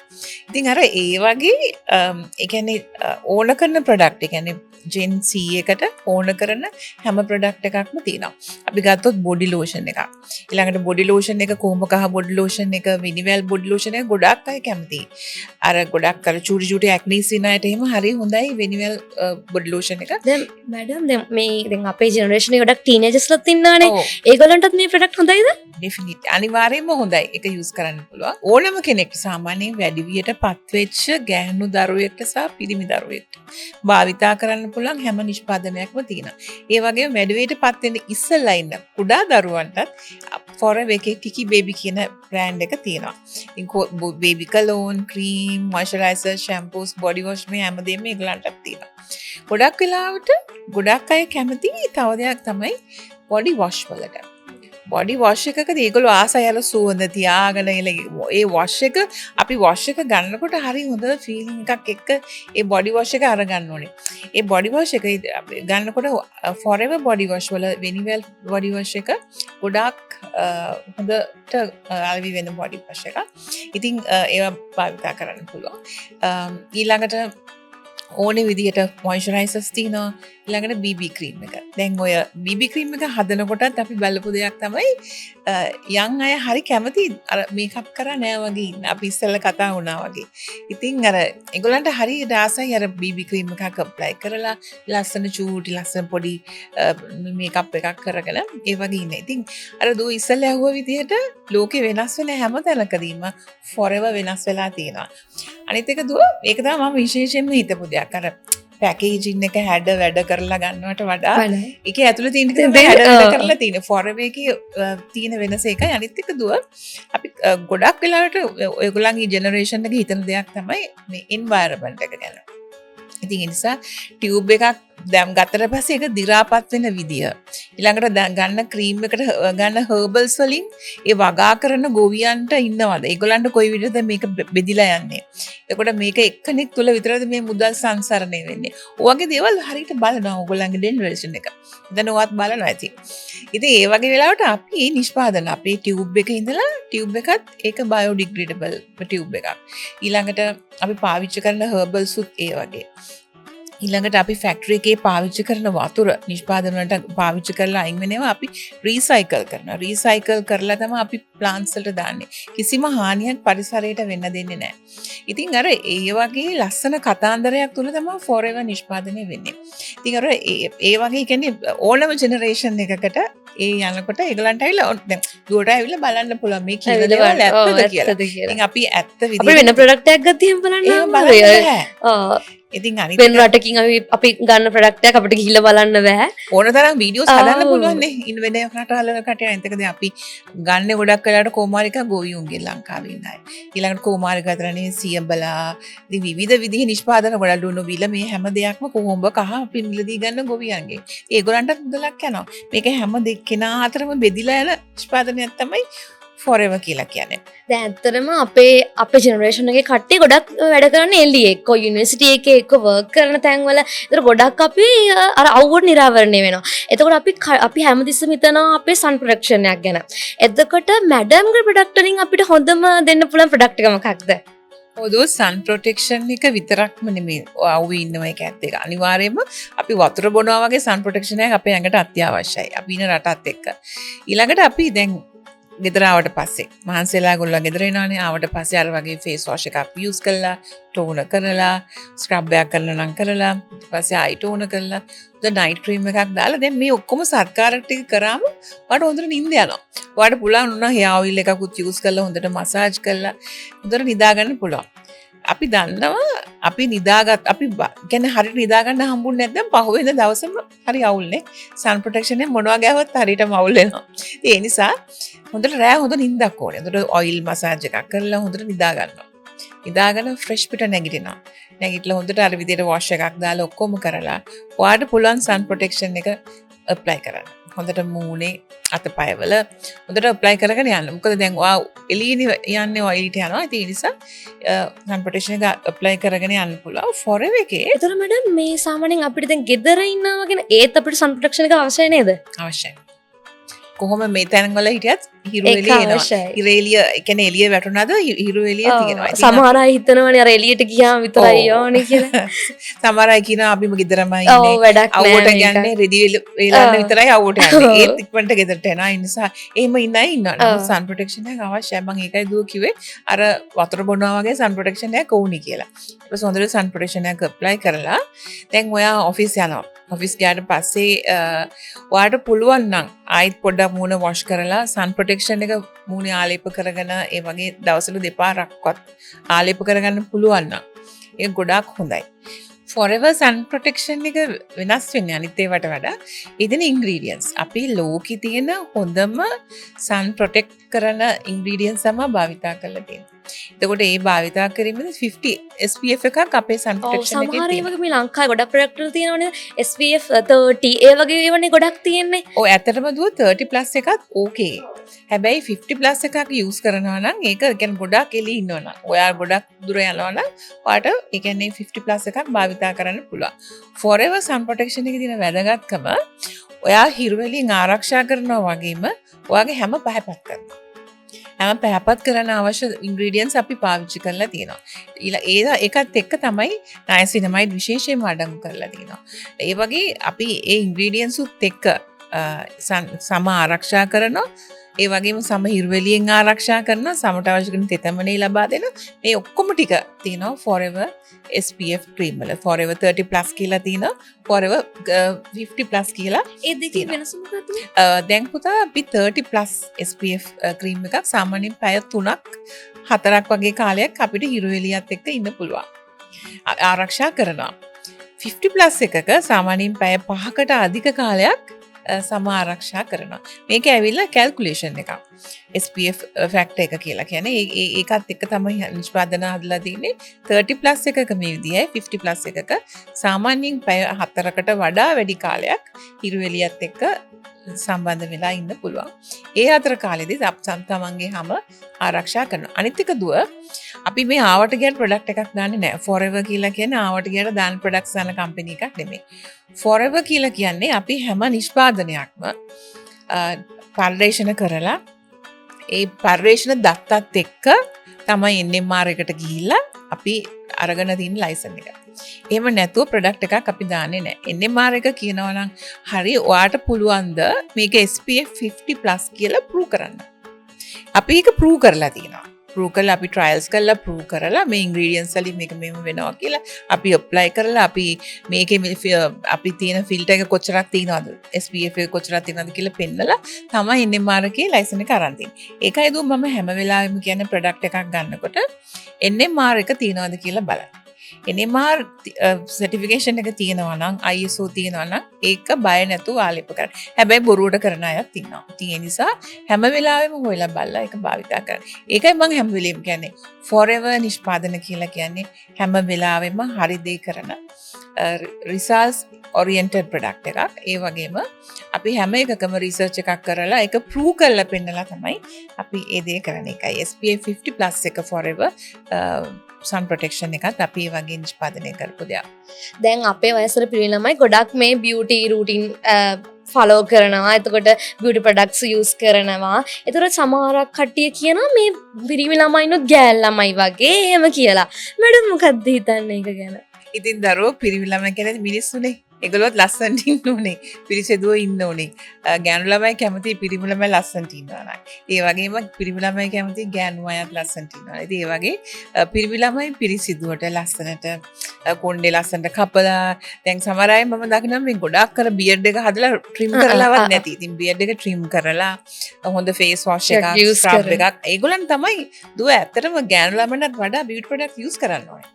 ඉතින් අර ඒ වගේ ඒ කියන්නේ ඕන කරන ප්‍රොඩක්ට්, ඒ කියන්නේ ජෙන් Z එකට ඕන කරන හැම ප්‍රොඩක්ට් එකක්ම තියෙනවා. අපි ගත්තොත් බොඩි ලෝෂන් එකක්. ඊළඟට බොඩි ලෝෂන් එක කොහොම කහ බොඩි ලෝෂන් එක, විනිවැල් බොඩි ලෝෂන් එක ගොඩක් අය කැමතියි. අර ගොඩක් අර චූටි චූටි ඇක්නිස් ඉන්න අයට එහෙම හරි හොඳයි විනිවැල් බොඩි ලෝෂන් එක. දැන් මැඩම්, දැන් මේ දැන් අපේ ජෙනරේෂන් එකේ ගොඩක් ටීනේජර්ස්ලත් ඉන්නවනේ. ඔව්. ඒගොල්ලන්ටත් මේ ප්‍රොඩක්ට් හොඳයිද? ඩෙෆිනිට් අනිවාර්යයෙන්ම හොඳයි. ඒක යූස් කරන්න පුළුවන්. ඕනම කෙනෙක් සාමාන්‍යයෙන් වැඩිවියට පත්වෙච්ච ගැහැණු දරුවෙක්ට සහ පිරිමි දරුවෙක්ට භාවිතා කරන්න පුළුවන් හැම නිෂ්පාදනයක්ම තියෙනවා. ඒ වගේම වැඩිවියට පත් වෙන්න ඉස්සෙල්ලා ඉන්න කුඩා දරුවන්ටත් ෆොරෙවර් එකේ ටිකි බේබි කියන බ්‍රෑන්ඩ් එක තියෙනවා. ඉතින් baby cologne, cream, moisturiser, shampoos, body wash මේ හැමදේම ඒගොල්ලන්ටත් තියෙනවා. ගොඩක් වෙලාවට ගොඩක් අය කැමති තව දෙයක් තමයි බොඩි වොෂ් වලට. බොඩි වොෂ් එකකදී ඒගොල්ලෝ ආසයි අර සුවඳ තියාගෙන ඒ වොෂ් එක අපි වොෂ් එක ගන්නකොට හරි හොඳ ෆීලිං එකක් එක්ක ඒ බොඩි වොෂ් එක අරගන්න ඕනේ. ඒ බොඩි වොෂ් එක අපි ගන්නකොට ෆොරෙවර් බොඩි වොෂ් වල වෙනිවැල් බොඩි වොෂ් එක ගොඩාක් හොඳට අලෙවි වෙන බොඩි වොෂ් එකක්. ඉතින් ඒවා භාවිතා කරන්න පුළුවන්. ඊළඟට ඕනේ විදිහට මොයිස්චරයිසර්ස් තියෙනවා. ඊළඟට BB cream එක. දැන් ඔය BB cream එක හදනකොටත් අපි බලපු දෙයක් තමයි යං අය හරි කැමති අර මේකප් කරා නෑ වගේ ඉන්න. අපි ඉස්සෙල්ලා කතා වුණා වගේ. ඉතින් අර ඒගොල්ලන්ට හරි ආසයි අර BB cream එකක් ඇප්ලයි කරලා ලස්සන චූටි ලස්සන පොඩි මේකප් එකක් කරගෙන ඒ වගේ ඉන්න. ඉතින් අර දූ ඉස්සෙල්ලා ඇහුව විදිහට ලෝකෙ වෙනස් වෙන හැම තැනකදීම ෆොරෙවර් වෙනස් වෙලා තියෙනවා. අනිත් එක දුව, ඒක තමයි මම විශේෂයෙන්ම හිතපු දෙයක්. අර පැකේජින් එක හැඩ වැඩ කරලා ගන්නවට වඩා ඒකේ ඇතුළේ තියෙන ටික තමයි හැඩ වැඩ කරලා තියෙන්නේ. ෆොරෙවර් එකේ තියෙන වෙනස ඒකයි. අනිත් එක දුව, අපි ගොඩක් වෙලාවට ඔයගොල්ලන්ගේ ජෙනරේෂන් එක හිතන දෙයක් තමයි මේ එන්වයරන්මන්ට් එක ගැන. ඉතින් ඒ නිසා ටියුබ් එකක් දැන් ගත්තට පස්සේ ඒක දි รา පත් වෙන විදිය. ඊළඟට ගන්න ක්‍රීම් එකට ගන්න හර්බල්ස් වලින් ඒ වගා කරන ගොවියන්ට ඉන්නවද? ඒගොල්ලන්ට කොයි විදිහටද මේක බෙදිලා යන්නේ? එතකොට මේක එක්කෙනෙක් තුල විතරද මේ මුදල් සංසරණය වෙන්නේ? ඔය වගේ දේවල් හරියට බලනවා ඕගොල්ලන්ගේ ජෙනරේෂන් එක. දැන් ඔයත් බලනවා ඇති. ඉතින් ඒ වගේ වෙලාවට අපි නිෂ්පාදන අපේ ටියුබ් එකේ ඉඳලා ටියුබ් එකත් ඒක බයෝඩිග්‍රේඩබල් ටියුබ් එකක්. ඊළඟට අපි පාවිච්චි කරන හර්බල්ස් උත් ඒ වගේ. ඊළඟට අපි ෆැක්ටරි එකේ පාවිච්චි කරන වතුර නිෂ්පාදන වලට පාවිච්චි කරලා අයින් වෙන ඒවා අපි රීසයිකල් කරනවා. රීසයිකල් කරලා තමයි අපි ප්ලාන්ට්ස් වලට දාන්නේ. කිසිම හානියක් පරිසරයට වෙන්න දෙන්නේ නැහැ. ඉතින් අර ඒ වගේ ලස්සන කතාන්දරයක් තුල තමයි ෆොරෙවර් නිෂ්පාදනය වෙන්නේ. ඉතින් අර ඒ වගේ කියන්නේ ඕනම ජෙනරේෂන් එකකට ඒ යනකොට ඒගොල්ලන්ට ඇවිල්ලා දැන් දුවට ඇවිල්ලා බලන්න පුළුවන් මේ කියන ඇවිල්ලා දේවල් බලන්න. ඔව්, ඇත්තද කියලා. ඇත්තද කියලා. ඉතින් අපි ඇත්ත අපි විදිහට වෙන ප්‍රොඩක්ට් එකක් ගත්තත් එහෙම බලන්න එහෙම අමාරුයි. බලන්න බෑ. ඔව්. ඉතින් අනිත් වෙන රටකින් අපි ගන්න ප්‍රොඩක්ට් එකක් අපිට ගිහිල්ලා බලන්න බෑ. ඕන තරම් වීඩියෝස් හදන්න පුළුවන් නේ. ඉන් වෙන රටවල් වල කටේ අනිත් එක දැන් අපි ගන්න ගොඩක් වෙලාවට කෝමාරිකා ගොවියුන්ගේ ලංකාවේ ඉන්න අය. ඊළඟට කෝමාරිකා විතරනේ සියඹලා ඉතින් විවිධ විදිහේ නිෂ්පාදන ගොඩක් ලුණු විල මේ හැම දෙයක්ම කොහොඹ කහ අපි මිලදී ගන්න ගොවියන්ගේ. ඒගොල්ලන්ටත් මුදලක් යනවා. මේක හැම දෙකෙනා අතරම බෙදිලා යන නිෂ්පාදනයක් තමයි ෆොරෙවර් කියලා කියන්නේ. දැන් ඇත්තටම අපේ ජෙනරේෂන් එකේ කට්ටිය ගොඩක් වැඩ කරන්නේ එළියේ, එක්කෝ යුනිවර්සිටි එකේ, එක්කෝ වර්ක් කරන තැන්වල. ඒතර ගොඩක් අපි අර අවුවට නිරාවරණය වෙනවා. එතකොට අපි හැමතිස්සෙම හිතනවා අපේ සන් ප්‍රොටෙක්ෂන් එකක් ගැන. එතකොට මැඩම්ගේ ප්‍රොඩක්ට් වලින් අපිට හොඳම දෙන්න පුළුවන් ප්‍රොඩක්ට් එක මොකක්ද? ඔව්, සන් ප්‍රොටෙක්ෂන් එක විතරක්ම නෙමෙයි. ඔය අවුවේ ඉන්නවා එක ඇත්ත එක. අනිවාර්යයෙන්ම අපි වතුර බොනවා වගේ සන් ප්‍රොටෙක්ෂන් එකක් අපේ ඇඟට අත්‍යවශ්‍යයි. අපි ඉන්න රටත් එක්ක. ඊළඟට අපි දැන් ගෙදර ආවට පස්සේ මහන්සි වෙලා ගොල්ලෝ ගෙදර එනවනේ. ආවට පස්සේ අර වගේ ෆේස් වොෂ් එකක් යූස් කරලා, ටෝනර් කරලා, ස්ක්‍රබ් එකක් කරලා නම් කරලා, ඊට පස්සේ ආයි ටෝනර් කරලා, හොඳ නයිට් ක්‍රීම් එකක් දාලා දැන් මේ ඔක්කොම සත්කාර ටික කරාම ඔයාලට හොඳට නිින්ද යනවා. ඔයාලට පුළුවන් වුණා හෙයාර් ඔයිල් එකකුත් යූස් කරලා හොඳට මසාජ් කරලා හොඳට නිදා ගන්න පුළුවන්. අපි දන්නවා අපි නිදාගත් අපි කියන්නේ හරියට නිදා ගන්න හම්බුනේ නැත්නම් පහුවෙන දවසම හරි අවුල්නේ. සන් ප්‍රොටෙක්ෂන් එක මොනවා ගෑවත් හරියටම අවුල් වෙනවා. ඉතින් ඒ නිසා හොඳට රෑ හොඳ නිින්දක් ඕනේ. හොඳට ඔයිල් මසාජ් එකක් කරලා හොඳට නිදා ගන්නවා. නිදාගෙන ෆ්‍රෙෂ් පිට නැගිටිනවා. නැගිටලා හොඳට අර විදියට වොෂ් එකක් දාලා ඔක්කොම කරලා ඔයාට පුළුවන් සන් ප්‍රොටෙක්ෂන් එක ඇප්ලයි කරන්න. හොඳට මූණේ අතපයවල හොඳට ඇප්ලයි කරගෙන යන්න. මොකද දැන් ඔයා එළියනේ යන්නේ, ඔයා එළියට යනවා. ඉතින් ඒ නිසා සන් ප්‍රොටෙක්ෂන් එක ඇප්ලයි කරගෙන යන්න පුළුවන්. ෆොරෙවර් එකේ එතකොට මැඩම් මේ සාමාන්‍යයෙන් අපිට දැන් ගෙදර ඉන්නවා වගේ ඒත් අපිට සන් ප්‍රොටෙක්ෂන් එක අවශ්‍යයි නේද? අවශ්‍යයි. කොහොම මේ තැන්වල හිටියත් හිරු ඒක එළිය එනවා. අවශ්‍යයි. හිරු එළිය, ඒ කියන්නේ එළිය වැටුණාද හිරු එළිය තියෙනවා. ඉතින් සමහර අය හිතනවනේ අර එළියට ගියාම විතරයි ඕනේ කියලා. සමහර අය කියනවා අපිම ගෙදරමයි ඉන්නේ. වැඩක් නෑ අවුවට මේක. යන්නේ රෙදි වේලන්න විතරයි අවුවට යන්නේ. ඒත් ඉක්මනට ගෙදරට එනවා. ඒ නිසා එහෙම ඉන්න අය ඉන්නවා. නමුත් සන් ප්‍රොටෙක්ෂන් එක අවශ්‍යයි. මං ඒකයි දුව කිව්වේ අර වතුර බොනවා වගේ සන් ප්‍රොටෙක්ෂන් එකක් ඕනි කියලා. ඊට පස්සේ හොඳට සන් ප්‍රොටෙක්ෂන් එකක් ඇප්ලයි කරලා දැන් ඔයා ඔෆිස් යනවා. ඔෆිස් ගියාට පස්සේ ඔයාට පුළුවන් නම් ආයෙත් පොඩ්ඩක් මූණ වොෂ් කරලා සන් ප්‍රොටෙක්ෂන් එක මූණේ ආලේප කරගෙන ඒ වගේ දවසට දෙපාරක්වත් ආලේප කරගන්න පුළුවන් නම් ඒක ගොඩාක් හොඳයි. ෆොරෙවර් සන් ප්‍රොටෙක්ෂන් එක වෙනස් වෙන්නේ අනිත් ඒවාට වඩා ඒ දෙන ඉන්ග්‍රීඩියන්ට්ස්. අපි ලෝකේ තියෙන හොඳම සන් ප්‍රොටෙක්ට් කරන ඉන්ග්‍රීඩියන්ට්ස් තමයි භාවිතා කරලා තියෙන්නේ. එතකොට ඒ භාවිතා කිරීමේදී 50 SPF එකක් අපේ සන් ප්‍රොටෙක්ෂන් එකේ සමහර තියෙනවා. ඒවා මේ ලංකාවේ ගොඩක් ප්‍රොඩක්ට් වල තියෙනවනේ SPF 30 ඒ වගේ ඒවානේ ගොඩක් තියෙන්නේ. ඔව්, ඇත්තටම දුව 30 ප්ලස් එකත් ඕකේ. හැබැයි 50 ප්ලස් එකක් යූස් කරනවා නම් ඒක කියන්නේ ගොඩක් එළිය ඉන්නවා නම් ඔයා ගොඩක් දුර යනවා නම් ඔයාට ඒ කියන්නේ 50 ප්ලස් එකක් භාවිතා කරන්න පුළුවන්. ෆොරෙවර් සන් ප්‍රොටෙක්ෂන් එකේ තියෙන වැදගත්කම ඔයා හිරු එළියෙන් ආරක්ෂා කරනවා වගේම ඔයාගේ හැම පහපත් කරනවා. හැම පැහැපත් කරන්න අවශ්‍ය ඉන්ග්‍රීඩියන්ට්ස් අපි පාවිච්චි කරලා තියෙනවා. ඒ ඒකත් එක්ක තමයි නයසිනමයිඩ් විශේෂයෙන්ම අඩංගු කරලා තියෙනවා. ඒ වගේ අපි ඒ ඉන්ග්‍රීඩියන්ට්ස් උත් එක්ක සම ආරක්ෂා කරනවා. ඒ වගේම සම හිරුවෙලියෙන් ආරක්ෂා කරනවා. සමට අවශ්‍ය කරන තෙතමනේ ලබා දෙනවා. මේ ඔක්කොම ටික තියෙනවා Forever SPF cream වල. Forever 30 plus කියලා තියෙනවා. Forever 50 plus කියලා. ඒ දෙකේ වෙනස මොකද්ද? දැන් පුතා අපි 30 plus SPF cream එකක් සාමාන්‍යයෙන් පැය 3ක් 4ක් වගේ කාලයක් අපිට හිරු එළියත් එක්ක ඉන්න පුළුවන්. ආරක්ෂා කරනවා. 50 plus එකක සාමාන්‍යයෙන් පැය 5කට අධික කාලයක් සම ආරක්ෂා කරනවා. මේක ඇවිල්ලා කැල්කියුලේෂන් එකක්. SPF factor එක කියලා කියන්නේ ඒ ඒකත් එක්ක තමයි නිෂ්පාදන හදලා තියෙන්නේ. 30 plus එකක මේ විදියයි, 50 plus එකක සාමාන්‍යයෙන් පැය 4කට වඩා වැඩි කාලයක් හිරු එළියත් එක්ක සම්බන්ධ වෙලා ඉන්න පුළුවන්. ඒ අතර කාලෙදී තමන්ගේ හැම ආරක්ෂා කරනවා. අනිත් එක දුව, අපි මේ ආවට ගියට ප්‍රොඩක්ට් එකක් දාන්නේ නැහැ. Forever කියලා කියන්නේ ආවට ගියට දාන ප්‍රොඩක්ට්ස් දාන කම්පැනි එකක් නෙමෙයි. Forever කියලා කියන්නේ අපි හැම නිෂ්පාදනයක්ම පර්යේෂණ කරලා ඒ පර්යේෂණ දත්තත් එක්ක තමයි NMR එකට ගිහිල්ලා අපි අරගෙන තියෙන ලයිසන් එක. එහෙම නැතුව ප්‍රොඩක්ට් එකක් අපි දාන්නේ නැහැ. NMR එක කියනවා නම් හරි ඔයාට පුළුවන් ද මේක SPF 50 plus කියලා ප්‍රූව් කරන්න. අපි ඒක ප්‍රූව් කරලා තියෙනවා. ප්‍රූව් කරලා අපි ට්‍රයල්ස් කරලා ප්‍රූව් කරලා මේ ඉන්ග්‍රීඩියන්ට්ස් වලින් මේක මෙහෙම වෙනවා කියලා අපි ඇප්ලයි කරලා අපි මේකේ මේ අපි තියෙන ෆිල්ටර් එක කොච්චරක් තියෙනවද, SPF එක කොච්චරක් තියෙනවද කියලා පෙන්නලා තමයි NMR එකේ ලයිසන් එක අරන් තියෙන්නේ. ඒකයි දුව මම හැම වෙලාවෙම කියන්නේ ප්‍රොඩක්ට් එකක් ගන්නකොට NMR එක තියෙනවද කියලා බලන්න. NMR certification එක තියෙනවා නම්, ISO තියෙනවා නම් ඒක බය නැතුව ආලේප කරන්න. හැබැයි බොරුවට කරන අයත් ඉන්නවා. ඉතින් ඒ නිසා හැම වෙලාවෙම හොයලා බලලා ඒක භාවිතා කරන්න. ඒකයි මං හැම වෙලෙම කියන්නේ Forever නිෂ්පාදන කියලා කියන්නේ හැම වෙලාවෙම හරි දේ කරන රිසල්ට්ස් ඔරියන්ටඩ් ප්‍රොඩක්ට් එකක්. ඒ වගේම අපි හැම එකකම රිසර්ච් එකක් කරලා ඒක ප්‍රූව් කරලා පෙන්නලා තමයි අපි ඒ දේ කරන එකයි. SPF 50 plus එක Forever sun protection එකත් අපි ඒ වගේ නිෂ්පාදනය කරපු දෙයක්. දැන් අපේ වයසට පිරිමි ළමයි ගොඩක් මේ බියුටි රූටින් ෆලෝ කරනවා. එතකොට බියුටි ප්‍රොඩක්ට්ස් යූස් කරනවා. එතකොට සමහරක් කට්ටිය කියනවා මේ පිරිමි ළමයිනුත් ගෑල් ළමයි වගේ එහෙම කියලා. මැඩම් මොකද්ද හිතන්නේ ඒක ගැන? ඉතින් දරුවෝ පිරිමි ළමයි කියන්නේ මිනිස්සුනේ. ඒගොල්ලොත් ලස්සනට ඉන්න ඕනේ. පිරිසිදුව ඉන්න ඕනේ. ගෑනු ළමයි කැමති පිරිමි ළමයි ලස්සනට ඉන්නවා නම්. ඒ වගේම පිරිමි ළමයි කැමති ගෑනු අයත් ලස්සනට ඉන්නවා. ඉතින් ඒ වගේ පිරිමි ළමයි පිරිසිදුවට ලස්සනට කොණ්ඩේ ලස්සනට කපලා, දැන් සමහර අය මම දකිනවා මේ ගොඩාක් අර බියර්ඩ් එක හදලා ට්‍රිම් කරලාවත් නැති. ඉතින් බියර්ඩ් එක ට්‍රිම් කරලා හොඳ ෆේස් වොෂ් එකක්, use scrub කරන. එකක්. ඒගොල්ලන් තමයි දුව ඇත්තටම ගෑනු ළමයින්ටත් වඩා බියුටි ප්‍රොඩක්ට් යූස් කරන්න ඕනේ.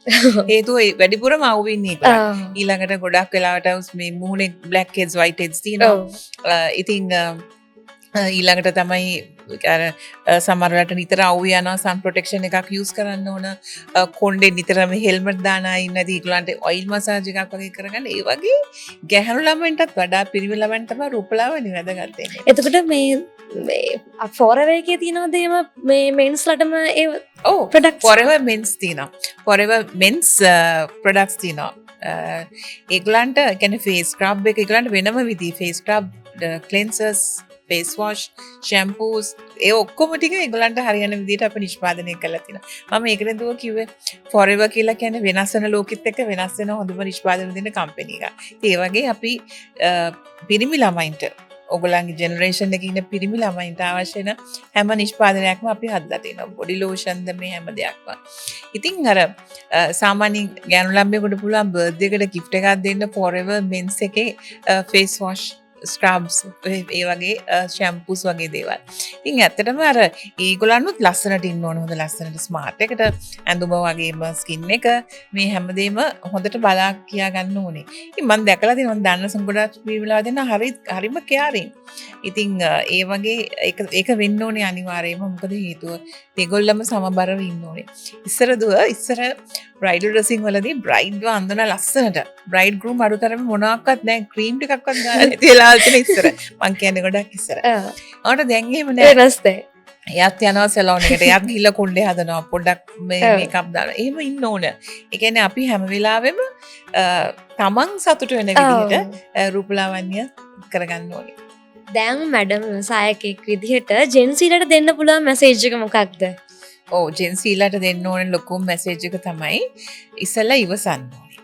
හේතුව ඒ වැඩිපුරම අවු වෙන්නේ ඒගොල්ලන්. ඊළඟට ගොඩක් වෙලාවට මේ මුහුණේ බ්ලැක් හෙඩ්ස් වයිට් හෙඩ්ස් තියෙනවා. ඉතින් ඊළඟට තමයි අර සමහර වෙලාවට නිතර අවු යනවා, සන් ප්‍රොටෙක්ෂන් එකක් යූස් කරන්න ඕන. කොණ්ඩේ නිතරම හෙල්මට් දාන අය ඉන්න ඉතින් ඒගොල්ලන්ට ඔයිල් මසාජ් එකක් වගේ කරගන්න. ඒ වගේ ගැහැණු ළමයින්ටත් වඩා පිරිමි ළමයින්ට තමයි රූපලාවන්‍ය වැදගත් වෙන්නේ. එතකොට මේ ෆෝරෙවර් එකේ තියෙනවද එහෙම මේ මෙන්ස් ලටම ඒ ඔව්. ප්‍රොඩක්ට්ස්? ෆොරෙවර් මෙන්ස් තියෙනවා. ෆොරෙවර් මෙන්ස් ප්‍රොඩක්ට්ස් තියෙනවා. ඒගොල්ලන්ට ඒ කියන්නේ ෆේස් ස්ක්‍රබ් එක ඒගොල්ලන්ට වෙනම විදිහේ ෆේස් ස්ක්‍රබ්, ක්ලෙන්සර්ස්, ෆේස් වොෂ්, ෂැම්පූස් ඒ ඔක්කොම ටික ඒගොල්ලන්ට හරියන විදිහට අපි නිෂ්පාදනය කරලා තියෙනවා. මම ඒකනේ දුව කිව්වේ ෆොරෙවර් කියලා කියන්නේ වෙනස් වෙන ලෝකෙත් එක්ක වෙනස් වෙන හොඳම නිෂ්පාදන දෙන කම්පැනි එකක්. ඉතින් ඒ වගේ අපි පිරිමි ළමයින්ට, ඔයගොල්ලන්ගේ ජෙනරේෂන් එකේ ඉන්න පිරිමි ළමයින්ට අවශ්‍ය වෙන හැම නිෂ්පාදනයක්ම අපි හදලා තියෙනවා. බොඩි ලෝෂන්ද මේ හැම දෙයක්ම. ඉතින් අර සාමාන්‍යයෙන් ගෑනු ළමයෙකුට පුළුවන් බර්ත්ඩේ එකට ගිෆ්ට් එකක් දෙන්න ෆොරෙවර් මෙන්ස් එකේ ෆේස් වොෂ්, ස්ක්‍රබ්ස්, ඒ වගේ ෂැම්පූස් වගේ දේවල්. ඉතින් ඇත්තටම අර ඒගොල්ලන්ුත් ලස්සනට ඉන්න ඕන, හොඳ ලස්සනට ස්මාර්ට් එකට ඇඳුම වගේම ස්කින් එක මේ හැමදේම හොඳට බලා කියා ගන්න ඕනේ. ඉතින් මං දැකලා තියෙනවා, මං දන්න ගොඩක් පිරිමිලා දෙන්න හරිම කෙයාරින්. ඉතින් ඒ වගේ ඒක වෙන්න ඕනේ අනිවාර්යයෙන්ම. මොකද හේතුව ඒගොල්ලම සමබරව ඉන්න ඕනේ. ඉස්සර දුව, ඉස්සර බ්‍රයිඩල් ඩ්‍රෙසින් වලදී බ්‍රයිඩ්ව අඳින ලස්සනට බ්‍රයිඩ් ග්‍රූම් අඩු තරමේ මොනවාක්වත් නෑ, ක්‍රීම් ටිකක්වත් ගාලා නැති වෙලාවල් තියෙන ඉස්සර. මං කියන්නේ ගොඩක් ඉස්සර. ඔයාලට දැන් එහෙම නෑ. වෙනස් දැන්. එයාත් යනවා සැලෝන් එකට. එයාත් ගිහිල්ලා කොණ්ඩේ හදනවා. පොඩ්ඩක් මේ මේකප් දානවා. එහෙම ඉන්න ඕන. ඒ කියන්නේ අපි හැම වෙලාවෙම තමන් සතුටු වෙන විදිහට රූපලාවන්‍ය කරගන්න ඕනේ. දැන් මැඩම් ව්‍යවසායකයෙක් විදිහට ජෙන්සීලට දෙන්න පුළුවන් මැසේජ් එක මොකක්ද? ඔව්, ජෙන්සීලට දෙන්න ඕන ලොකුම මැසේජ් එක තමයි ඉස්සෙල්ලා ඉවසන්න ඕනේ.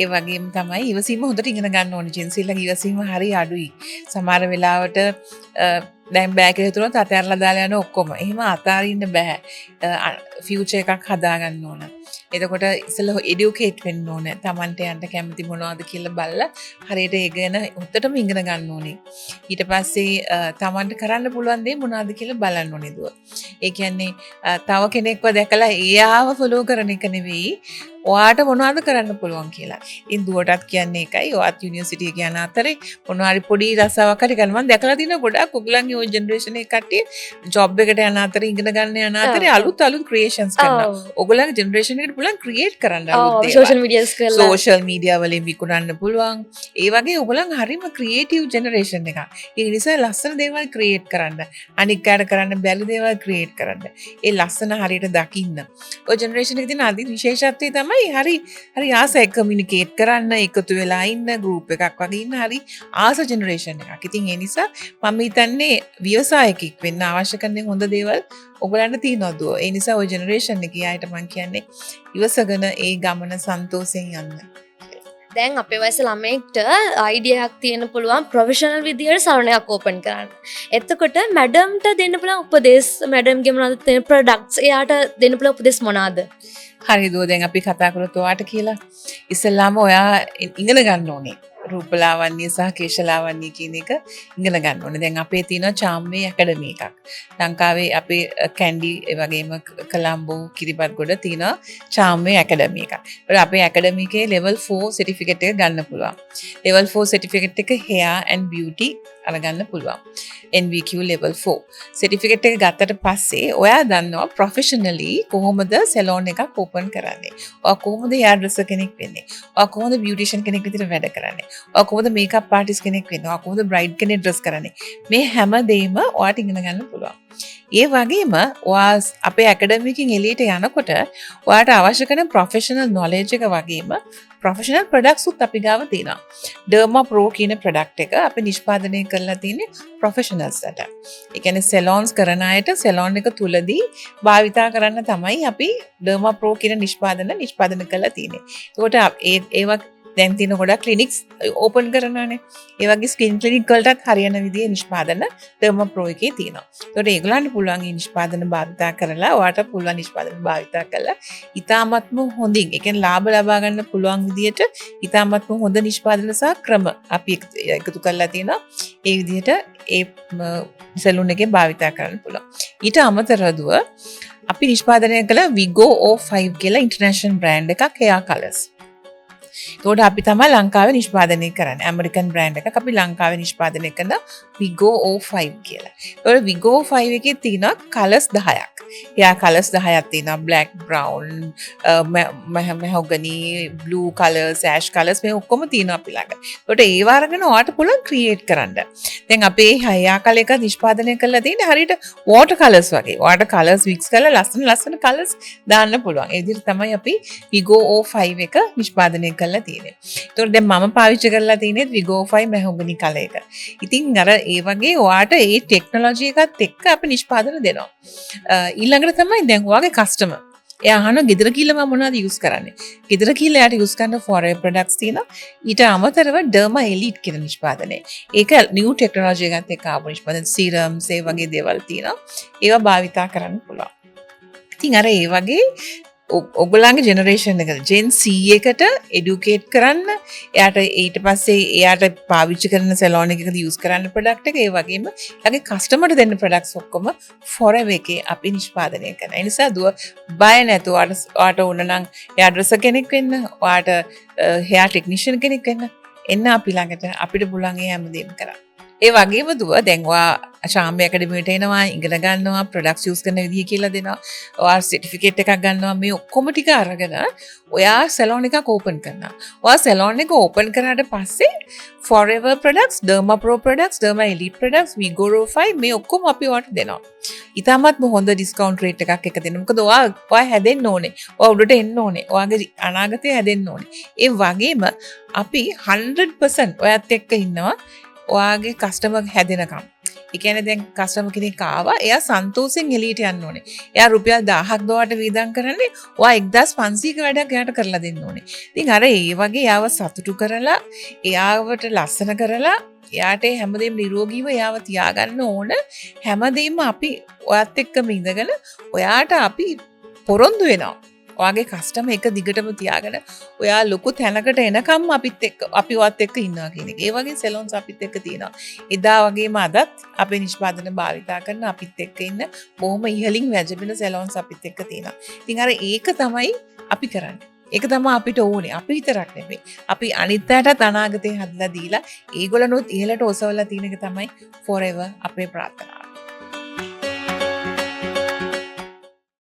ඒ වගේම තමයි ඉවසීම හොඳට ඉගෙන ගන්න ඕනේ. ජෙන්සීලගේ ඉවසීම හරි අඩුයි. සමහර වෙලාවට දැන් බෑ කියලා හිතුනොත් අතහැරලා දාලා යන ඔක්කොම. එහෙම අතාරින්න බෑ. ෆියුචර් එකක් හදාගන්න ඕන. එතකොට ඉස්සෙල්ලා එඩියුකේට් වෙන්න ඕන. තමන්ට යන්න කැමති මොනවද කියලා බලලා හරියට ඒ ගැන හොඳටම ඉගෙන ගන්න ඕනේ. ඊට පස්සේ තමන්ට කරන්න පුළුවන් දේ මොනවද කියලා බලන්න ඕනේ දුව. ඒ කියන්නේ තව කෙනෙක්ව දැකලා එයාව ෆලෝ කරන එක නෙවෙයි, ඔයාට මොනවද කරන්න පුළුවන් කියලා. ඉතින් දුවටත් කියන්නේ ඒකයි. ඔයාත් යුනිවර්සිටි එක යන අතරේ මොනවා හරි පොඩි රස්සාවක් හරි කරන්න. මම දැකලා තියෙනවා ගොඩාක් ඔයගොල්ලන්ගේ ඔය ජෙනරේෂන් එකේ කට්ටිය ජොබ් එකට යන අතරේ, ඉගෙන ගන්න යන අතරේ අලුත් අලුත් ක්‍රියේෂන්ස් කරනවා. ඔයගොල්ලන්ගේ ජෙනරේෂන් එකට පුළුවන් ක්‍රියේට් කරන්න අලුත් දේවල්. සෝෂල් මීඩියාස් කරලා. සෝෂල් මීඩියා වලින් විකුණන්න පුළුවන්. ඒ වගේ ඔයගොල්ලන් හරිම ක්‍රියේටිව් ජෙනරේෂන් එකක්. ඒ නිසා ලස්සන දේවල් ක්‍රියේට් කරන්න. අනික් අයට කරන්න බැරි දේවල් ක්‍රියේට් කරන්න. ඒ ලස්සන හරියට දකින්න. ඔය ජෙනරේෂන් එකේ තියෙන අදි විශේෂත්වය තමයි හරි හරි ආසයි කමියුනිකේට් කරන්න, එකතු වෙලා ඉන්න, ගෲප් එකක් වගේ ඉන්න හරි ආස ජෙනරේෂන් එකක්. ඉතින් ඒ නිසා මම හිතන්නේ ව්‍යවසායකෙක් වෙන්න අවශ්‍ය කරන හොඳ දේවල් ඔයගොල්ලන්ට තියෙනවා දුව. ඒ නිසා ඔය ජෙනරේෂන් එකේ අයට මං කියන්නේ ඉවසගෙන ඒ ගමන සන්තෝෂයෙන් යන්න. දැන් අපේ වයස ළමයෙක්ට අයිඩියා එකක් තියෙන්න පුළුවන් ප්‍රොෆෙෂනල් විදියට සලෝන් එකක් ඕපන් කරන්න. එතකොට මැඩම්ට දෙන්න පුළුවන් උපදෙස්, මැඩම්ගේ මොනවද තියෙන ප්‍රොඩක්ට්ස්, එයාට දෙන්න පුළුවන් උපදෙස් මොනවාද? හරි දුව, දැන් අපි කතා කරොත් ඔයාට කියලා ඉස්සෙල්ලාම ඔයා ඉගෙන ගන්න ඕනේ. රූපලාවන්‍ය සහ කේශලාවන්‍ය කියන එක ඉගෙන ගන්න ඕනේ. දැන් අපේ තියෙනවා චාම්වේ ඇකඩමි එකක්. ලංකාවේ අපේ කැන්ඩි, ඒ වගේම කොළඹ, කිරිබත්ගොඩ තියෙනවා චාම්වේ ඇකඩමි එකක්. ඒතකොට අපේ ඇකඩමි එකේ ලෙවල් 4 සර්ටිෆිකේට් එක ගන්න පුළුවන්. ලෙවල් 4 සර්ටිෆිකේට් එක hair and beauty අරගන්න පුළුවන්. NVQ level 4 certificate එක ගත්තට පස්සේ ඔයා දන්නවා ප්‍රොෆෙෂනලි කොහොමද සැලෝන් එකක් ඕපන් කරන්නේ. ඔයා කොහොමද හෙයාර් ඩ්‍රෙසර් කෙනෙක් වෙන්නේ. ඔයා කොහොමද බියුටිෂියන් කෙනෙක් විදිහට වැඩ කරන්නේ. ඔයා කොහොමද මේකප් ආටිස්ට් කෙනෙක් වෙන්නේ. ඔයා කොහොමද බ්‍රයිඩ් කෙනෙක් ඩ්‍රෙස් කරන්නේ. මේ හැම දෙයක්ම ඔයාට ඉගෙන ගන්න පුළුවන්. ඒ වගේම ඔයා අපේ ඇකඩමි එකකින් එළියට යනකොට ඔයාට අවශ්‍ය කරන ප්‍රොෆෙෂනල් නොලෙජ් එක වගේම ප්‍රොෆෙෂනල් ප්‍රොඩක්ට්ස් උත් අපි ගාව තියෙනවා. ඩර්මා ප්‍රෝ කියන ප්‍රොඩක්ට් එක අපි නිෂ්පාදනය කරලා තියෙන්නේ ප්‍රොෆෙෂනල්ස්ලට. ඒ කියන්නේ සැලොන්ස් කරන අයට සැලොන් එක තුලදී භාවිතා කරන්න තමයි අපි ඩර්මා ප්‍රෝ කියන නිෂ්පාදන නිෂ්පාදනය කරලා තියෙන්නේ. ඒකට ඒවා දැන් තියෙන ගොඩක් ක්ලිනික්ස් ඕපන් කරනවානේ. ඒ වගේ ස්කින් ක්ලිනික් වලටත් හරියන විදිහේ නිෂ්පාදන ඩර්මා ප්‍රෝ එකේ තියෙනවා. ඒකට ඒගොල්ලන්ට පුළුවන් මේ නිෂ්පාදන භාවිතා කරලා, ඔයාට පුළුවන් නිෂ්පාදන භාවිතා කරලා ඉතාමත්ම හොඳින්, ඒ කියන්නේ ලාභ ලබා ගන්න පුළුවන් විදිහට ඉතාමත්ම හොඳ නිෂ්පාදන සහ ක්‍රම අපි එකතු කරලා තියෙනවා. ඒ විදිහට ඒ සැලූන් එකේ භාවිතා කරන්න පුළුවන්. ඊට අමතරව දුව අපි නිෂ්පාදනය කළ Vigo O5 කියලා ඉන්ටර්නැෂනල් බ්‍රෑන්ඩ් එකක් හෙයාර් කලර්ස්. එතකොට අපි තමයි ලංකාවේ නිෂ්පාදනය කරන්නේ. ඇමරිකන් බ්‍රෑන්ඩ් එකක් අපි ලංකාවේ නිෂ්පාදනය කරන Vigo O5 කියලා. එතකොට Vigo O5 එකේ තියෙනවා කලර්ස් 10ක්. හෙයාර් කලර්ස් 10ක් තියෙනවා. Black, brown, මැහොගනි, blue colours, ash colours මේ ඔක්කොම තියෙනවා අපි ළඟ. එතකොට ඒව අරගෙන ඔයාට පුළුවන් ක්‍රියේට් කරන්න. දැන් අපේ හෙයාර් කලර් එක නිෂ්පාදනය කරලා තියෙන්නේ හරියට වෝටර් කලර්ස් වගේ. ඔයාට කලර්ස් මික්ස් කරලා ලස්සන ලස්සන කලර්ස් දාන්න පුළුවන්. ඒ විදිහට තමයි අපි Vigo O5 එක නිෂ්පාදනය කරලා තියෙන්නේ. එතකොට දැන් මම පාවිච්චි කරලා තියෙන්නේ Vigo O5 මැහොගනි කලර් එක. ඉතින් අර ඒ වගේ ඔයාට ඒ ටෙක්නොලොජි එකත් එක්ක අපි නිෂ්පාදන දෙනවා. ඊළඟට තමයි දැන් ඔයාගේ කස්ටමර්. එයා අහනවා ගෙදර ගිහලා මම මොනවද යූස් කරන්නේ? ගෙදර ගිහලා එයාට යූස් කරන ෆොරෙවර් ප්‍රොඩක්ට්ස් තියෙනවා. ඊට අමතරව ඩර්මා එලීට් කියන නිෂ්පාදනය. ඒක නිව් ටෙක්නොලොජි එකත් එක්ක ආපු නිෂ්පාදන, සීරම්ස් ඒ වගේ දේවල් තියෙනවා. ඒවා භාවිතා කරන්න පුළුවන්. ඉතින් අර ඒ වගේ ඔගොල්ලන්ගේ ජෙනරේෂන් එක ජෙන් C එකට එඩියුකේට් කරන්න, එයාට ඊට පස්සේ එයාට පාවිච්චි කරන සැලෝන් එකකදී යූස් කරන්න ප්‍රොඩක්ට් එක, ඒ වගේම එයාගේ කස්ටමර්ට දෙන්න ප්‍රොඩක්ට්ස් ඔක්කොම ෆොරෙවර් එකේ අපි නිෂ්පාදනය කරනවා. ඒ නිසා දුව බය නැතුව ඔයාට ඕන නම් හෙයාර් ඩ්‍රෙසර් කෙනෙක් වෙන්න, ඔයාට හෙයාර් ටෙක්නීෂියන් කෙනෙක් වෙන්න එන්න අපි ළඟට, අපිට පුළුවන් ඒ හැමදේම කරන්න. ඒ වගේම දුව දැන් ඔයා ශාම්‍ය ඇකඩමියට එනවා, ඉගෙන ගන්නවා, ප්‍රොඩක්ට්ස් යූස් කරන විදිය කියලා දෙනවා, ඔයා සර්ටිෆිකේට් එකක් ගන්නවා. මේ ඔක්කොම ටික අරගෙන ඔයා සැලෝන් එකක් ඕපන් කරනවා. ඔයා සැලෝන් එක ඕපන් කරාට පස්සේ Forever products, Derma Pro products, Derma Elite products, Vigo O5 මේ ඔක්කොම අපි ඔයාට දෙනවා. ඉතාමත්ම හොඳ ඩිස්කවුන්ට් රේට් එකක් එක දෙනවා. මොකද ඔයා හැදෙන්න ඕනේ. ඔයා උඩට එන්න ඕනේ. ඔයාගේ අනාගතය හැදෙන්න ඕනේ. ඒ වගේම අපි 100% ඔයත් එක්ක ඉන්නවා. ඔයාගේ කස්ටමර් හැදෙනකම්. ඒ කියන්නේ දැන් කස්ටමර් කෙනෙක් ආවා, එයා සන්තෝෂෙන් එළියට යන්න ඕනේ. එයා රුපියල් 1000ක් දොයාට වියදම් කරන්නේ, ඔයා 1500ක වැඩක් එයාට කරලා දෙන්න ඕනේ. ඉතින් අර ඒ වගේ එයාව සතුටු කරලා, එයාවට ලස්සන කරලා, එයාට ඒ හැමදේම නිරෝගීව එයාව තියාගන්න ඕන. හැමදේම අපි ඔයත් එක්කම ඉඳගෙන ඔයාට අපි පොරොන්දු වෙනවා. ඔයාගේ කස්ටමර් එක දිගටම තියාගෙන ඔයා ලොකු තැනකට එනකම්ම අපිත් එක්ක, අපි ඔයත් එක්ක ඉන්නවා කියන එක. ඒ වගේ සැලොන්ස් අපිත් එක්ක තියෙනවා. එදා වගේම අදත් අපේ නිෂ්පාදන භාවිතා කරන, අපිත් එක්ක ඉන්න, බොහොම ඉහළින් වැජඹෙන සැලොන්ස් අපිත් එක්ක තියෙනවා. ඉතින් අර ඒක තමයි අපි කරන්නේ. ඒක තමයි අපිට ඕනේ. අපි විතරක් නෙමෙයි. අපි අනිත් අයටත් අනාගතේ හදලා දීලා ඒගොල්ලනොත් ඉහළට ඔසවලා තියෙන එක තමයි forever අපේ ප්‍රාර්ථනාව.